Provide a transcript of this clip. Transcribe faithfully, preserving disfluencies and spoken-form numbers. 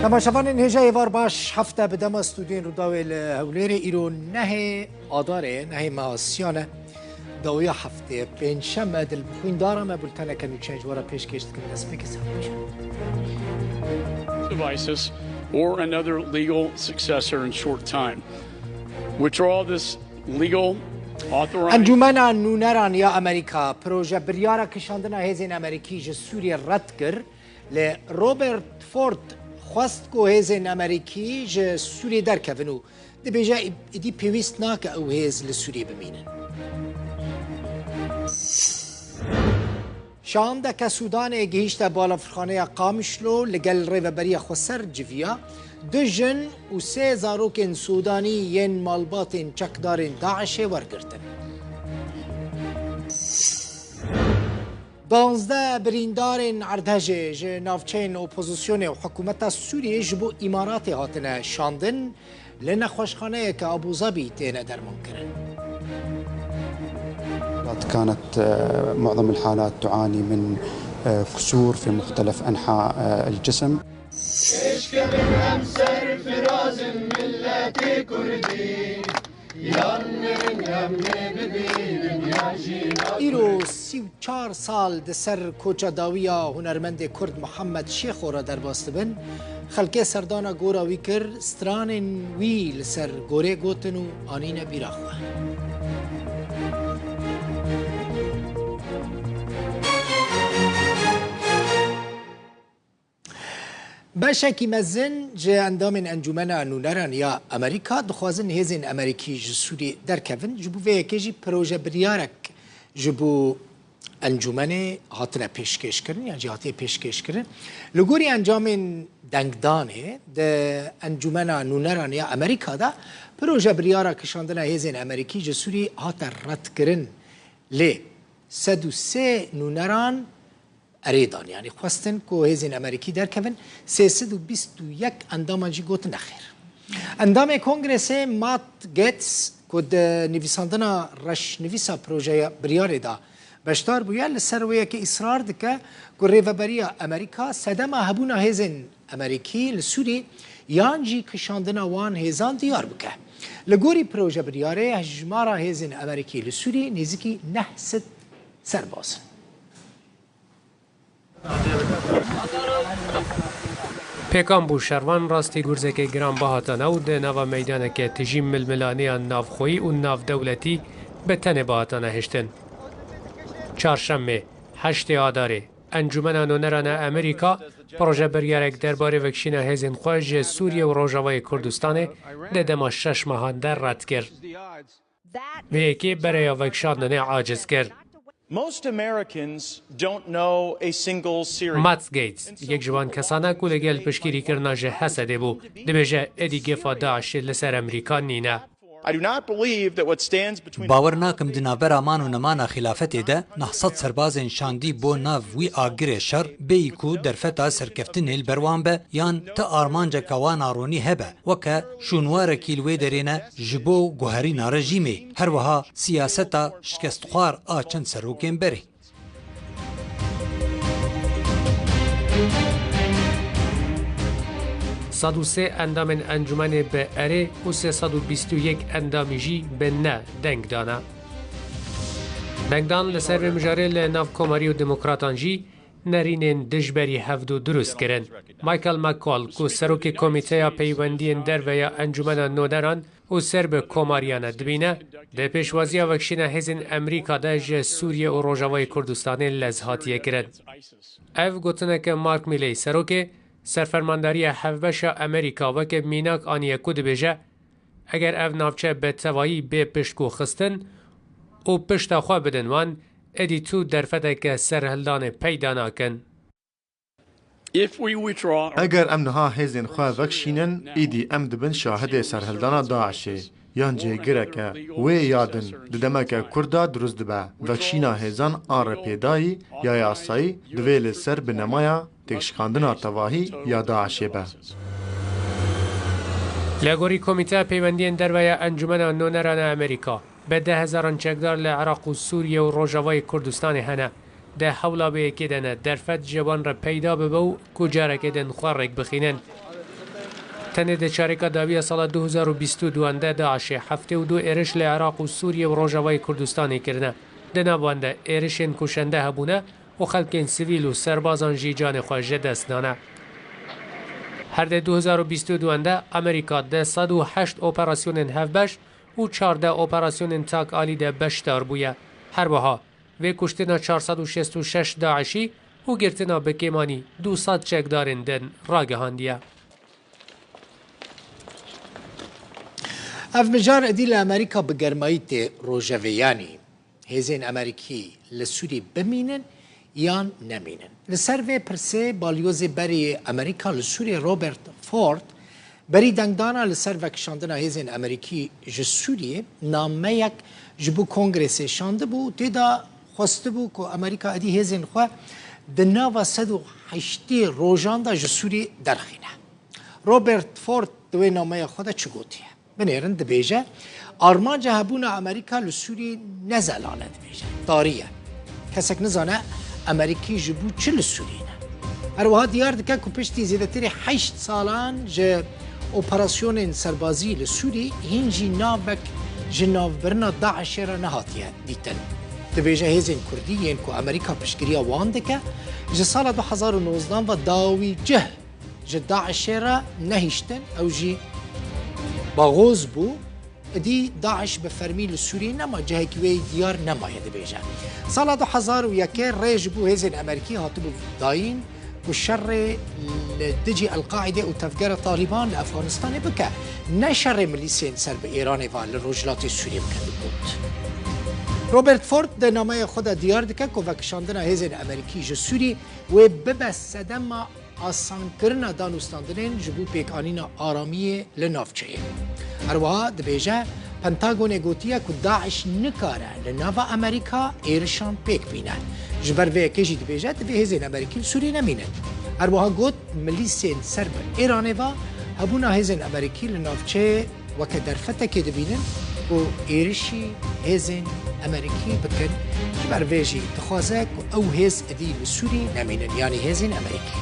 Temaşevanên hêja êvar baş, hefte bi dema stûdyoyên Rûdawê li Hewlêrê, îro nehê Adarê, nehê meha siyan e. Dawiya heftê, pêncşem e, di li xwîndara me bulteneke nûçeyn ji we re pêşkêş dikin. Destpêkê ser xwe. Of ISIS or another legal successor in short time. Withdraw this legal authorized Encûmena Nûneran ya Amerîka proje biryara kişandina hêzên Amerîkî ji Sûriyê red kir, lê Robert Ford xwest ku hêzên Amerîkî ji Sûriyê derkevin û dibêje, îdî pêwîst nake ew hêz li Sûriyê bimînin. Şandeke Sûdanê gihîşte balafirxaneya Qamişlo, li gel rêveberiya xweser civiya. Du jin û sê zarokên Sûdanî yên malbatên çekdarên DAIŞê wergirtin. Duwazdeh birîndarên erdhejê ji navçeyên opozisyonê û hikûmeta Sûriyê ji bo Îmaratê hatine şandin, li nexweşxaneyeke Abu Zabî têne dermankirin. كانت، آه، معظم الحالات تعاني من، آه، كسور في مختلف أنحاء، آه، الجسم. Eşkevin em serfirazin milletê Kurdî, yan mirin em nê bibînin, yan jî Îro sî û çar sal di ser koça dawî ya hunermendê Kurd Muhammed Şêxo re derbas dibin. Xelkê serdana gora wî kir, stranên wî li ser gorê gotin û anîne bîra xwe. Beşekî mezin ji endamên Encûmena Nûneran ya Amerîka dixwazin hêzên Amerîkî ji Sûriyê derkevin. Ji bo vê yekê jî proje biryarek ji bo encûmenê hatine pêşkêşkirin, yan jî hatiye pêşkêşkirin. Li gorî encamên dengdanê di Encûmena Nûneran ya Amerîka de proje biryara kişandina hêzên Amerîkî ji Sûriyê hate redkirin. Lê sed û sê nûneran erê dan, yanî xwestin ku hêzên Amerîkî derkevin, sê sed û bîst û yek endaman jî gotin nexêr. Endamê Kongresê Matt Gaetz, ku di nivîsandina reşnivîsa projeya biryarê de beşdar bûye, li ser wê yekê îsrar dike ku rêveberiya Amerîka sedema hebûna hêzên Amerîkî li Sûriyê yan jî kişandina wan hêzan diyar bike. Li gorî proje biryarê, hejmara hêzên Amerîkî li Sûriyê nêzîkî neh sed serbaz in. Pêkan bû şervan rastî gurzeke giranbiha hatane û di nava meydaneke tijî milmilaniya navxweyî û navdewletî bi tenê bihatane hiştin. Çarşemê, heştê Adarê, Encûmena Nûneran a Amerîka proje biryarek derbarê vekişîna hêzên xwe ji Sûriye û Rojavayê Kurdistanê di dema şeş mehan de red kir. Vê yekê bereya vekişandinê aciz kir. Most Americans don't know a single Syrian. Matt Gaetz, yek ji wan kesan e ku li gel piştgirîkirina ji Hesedê bû, dibêje êdî gefa DAIŞê li ser Amerîka nîne. I do not believe that what stands between Bawer nakim di navbera man û nemana xilafetê de neh sed serbazên şandî bo nav wî agirê şer, bêyî ku derfeta serkeftinê li ber wan be yan ti armanceke wan a ronî hebe, weke şûnwarekî li wê derê ne ji bo guherîna rejîmê, her wiha siyaseta şikestxwar a çend serokên berê. Sed û sê endamên encûmenê bi erê û sê sed û bîst û yek endamî jî bi ne deng dane. Dengdan li ser vê mijarê li nav Komarî û Demokratan jî nerînên dijberî hevdû dirust kirin. Michael McCaul, ku serokê Komîteya Peywendiyên Derve ya Encûmena Nûneran û ser bi Komariyan e dibîne, di pêşwaziya vekişîna hêzên Amerîka de ji Sûriye û Rojavayê Kurdistanê lez hatiye kirin. Ev gotineke Mark Milley, serokê Serfermandariya Hevbeşa Amerîka, weke mînak aniye ku dibêje, eger ev navçe bi tevayî bê piştgû xistin û pişta xwe bidin wan, êdî tu derfeteke serhildanê peyda nakin. If we withdraw our Eger em niha hêzên xwe vekişînin, îdî em dibin şahidê serhildana DAIŞê. Yan cêgireke wê ya din di demeke kurt de dirust dibe. Vekişîna hêzan a rêpêdayî ya yasayî divê li ser binemaya têkşikandina tevahî ya DAIŞê be. Li gorî Komîteya Peywendiyên Derve ya Encûmena Nûneran a Amerîka, bi deh hezaran çekdar li Iraq û Sûriye û Rojavayê Kurdistanê hene. Di hewla vê yekê de ne derfet ji wan re peyda bibe û ku careke din xwe rêk bixînin. Tenê di çarêka dawî ya sala du hezar û bîst û duan de DAIŞê heftê û du êriş li Iraq û Sûriyê û Rojavayê Kurdistanê kirine. Di nav wan de êrişên kuşende hebûne û xelkên sivîl û serbazan jî canê xwe ji dest dane. Herdê du hezar û bîst û duan de Amerîka di sed û heşt operasyonên hevbeş û çardeh operasyonên takalî de beşdar bûye. Her wiha vê kuştina çar sed û şêst û şeş DAIŞî û girtina bi kêmanî du sed çekdarên din ragihandiye. Ev mijar êdî li Amerîka bi germayî tê rojeveyanî. Hêzên Amerîkî li Sûrî bimînin yan nemînin? Li ser vê pirsê balyozê berê yê Amerîka li Sûriyê Robert Ford berî dengdana li ser vekişandina hêzên Amerîkî ji Sûriyê nameyek ji bo Kongresê şandibû û tê de xwestibû ku Amerîka êdî hêzên xwe di nava sed û heştê rojan de ji Sûriyê derxîne. Robert Ford di wê nameya xwe de çi gotiye? Binêrin dibêje, armanca hebûna Amerîka li Sûriyê ne zelal e, dibêje, tarî ye. Kesek nizane Amerîkî ji bo çi li Sûriyê ne. Her wiha diyar dike ku piştî zêdetirî heşt salan ji operasyonên serbazî li Sûrî hîn jî navek ji navbirina DAIŞê re nehatiye dîtin. Dibêje hêzên Kurdî yên ku Amerîka piştgiriya wan dike, ji sala du hezar û nozdan ve dawî cih ji DAIŞê re nehiştin, ew jî baxoz bû. Êdî DAIŞ bi fermî li Sûriyê nema, cihekî wê diyar nemaye, dibêje. Sala du hezar û yekê rê ji bo hêzên Amerîkî hatibû dayîn ku şerê li dijî El-Qaîdê û tevgera Talîban li Efxanistanê bike, ne şerê milîsên ser bi Îranê ve li Rojhilatê Sûriyê bike, digot. Robert Ford di nameya xwe de diyar dike ku vekişandina hêzên Amerîkî ji Sûrî wê bibe sedema asankirina danûstandinên ji bo pêkanîna aramiyê li navçeyê. Her wiha dibêje, Pentagonê gotiye ku DAIŞ nikare li nava Amerîka êrişan pêk bîne. Ji ber vê yekê jî dibêje, divê hêzên Amerîkî li Sûriyê nemînin. Her wiha got, milîsên ser bi Îranê ve hebûna hêzên Amerîkî li navçeyê weke derfetekê dibînin ku êrişî hêzên Amerîkî bikin. Ji ber vê jî dixwaze ku ew hêz êdî li Sûrî nemînin, yanî hêzên Amerîkî.